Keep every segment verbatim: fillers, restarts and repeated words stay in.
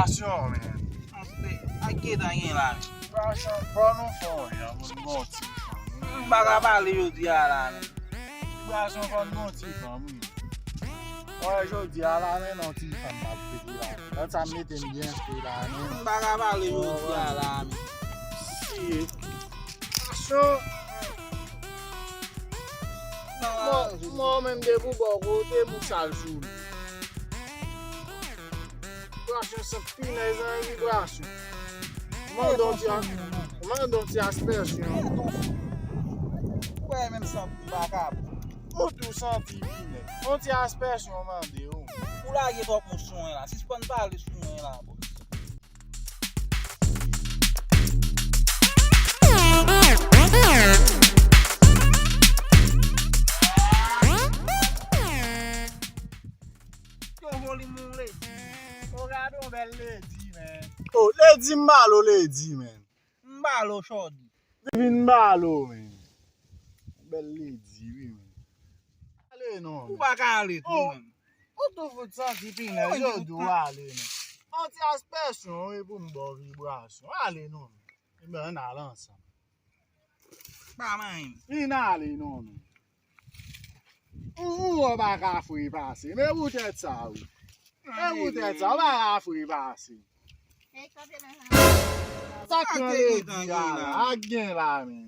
Sure, man. Ak ki eta gen la? Vibration, fò nou fè yon jan pou n gon ti fanm. M pa ka pale jodi a la, men. Vibration, fò n gon ti fanm, wi. Wè, jodi a la, men, non, ti fanm m ap pete la. Lòt sa, m mete m byen fre la, men. M pa ka pale jodi a la, men. Si. Vibration. Mò, mò, menm depi w bò kote, m sal sou li. Vibration santi pinèz nan vibration. Mande yon ti a-, mande yon ti aspèsyon. Ou wè menm santi m pa ka pran. Ou tou santi pinèz. Yon ti aspèsyon mande w. Ou lage twòp mo sou mwen la. Sispann pale sou mwen la, bòs. Yo, volim yon ledi. O, gade yon bèl ledi, men. O, ledi, m ba l o ledi, men. M ba l o chòdi. Vin ba l o, men. Bèl ledi, wi, men. Ale non, men. Ou pa ka ale tou, men. Ou tou fout santi pinèz, yo di w ale non. Yon ti aspèsyon, wi, pou m ba w vibration. Ale non, men. Ebyen, ann al ansanm. Pa manyen m. Vin ale non, men. Ou, ou pa ka fre pase. Men poutèt sa, wi. Men poutèt sa, ou pa ka fre pase. Sa k nan ledi a la, ak gen la, men.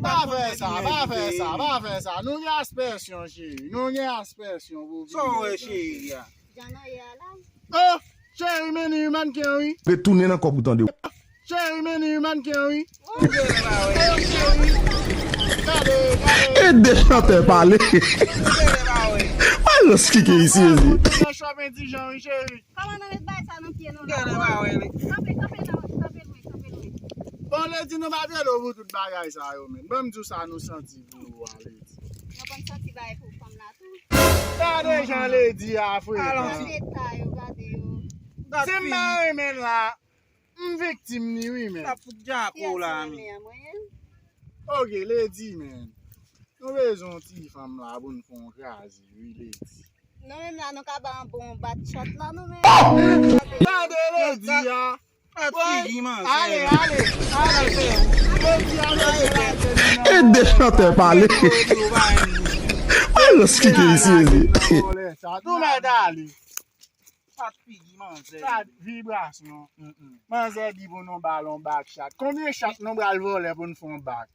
Pa fè sa, pa fè sa, pa fè sa. Nou gen aspèsyon, cheri. Nou gen aspèsyon pou vin. Sa w wè, cheri a? Jan nou ye a la. Oh, cheri, men li mannequin, wi. Retounen nan kòb ou tande. Cheri, men li mannequin, wi. Gade, gade. Ede chantè pale. Alòs ki gen isi, ezi. Nan shopping ti jan, wi, cheri. Kòman nou met bay sa nan pye nou la? Gade, pa wè li. Kanpe, kanpe nan, kanpe lwen, kanpe lwen. Bon, ledi nou pa vle pou tout bagay sa yo, men. Ban m di w sa nou santi pou ou a, ledi. Nou konn santi bagay pou fanm la tou. Gade jan ledi a fre. Alon ti. Gade eta yo, gade yo. Si m pa renmen l la, m viktim li, wi, men. L ap fout djako la, men. Ok, ledi, men. Nou bezwen yon ti fanm la pou n fè yon kraze, wi, ledi. Nou menm la, nou ka ba yon bon bat chòt la, nou menm. Gade ledi a. Bat figi manzè. Ale, ale, ale. Ledi a, ledi a. Ede chantè pale. Alòs ki gen isi, ezi. Sa tou mèt ale. Bat figi manzè. Sa vibrasyon. Manzè di pou nou ba l yon bak chat. Konbyen chat nou pral vòlè pou n fè yon bak?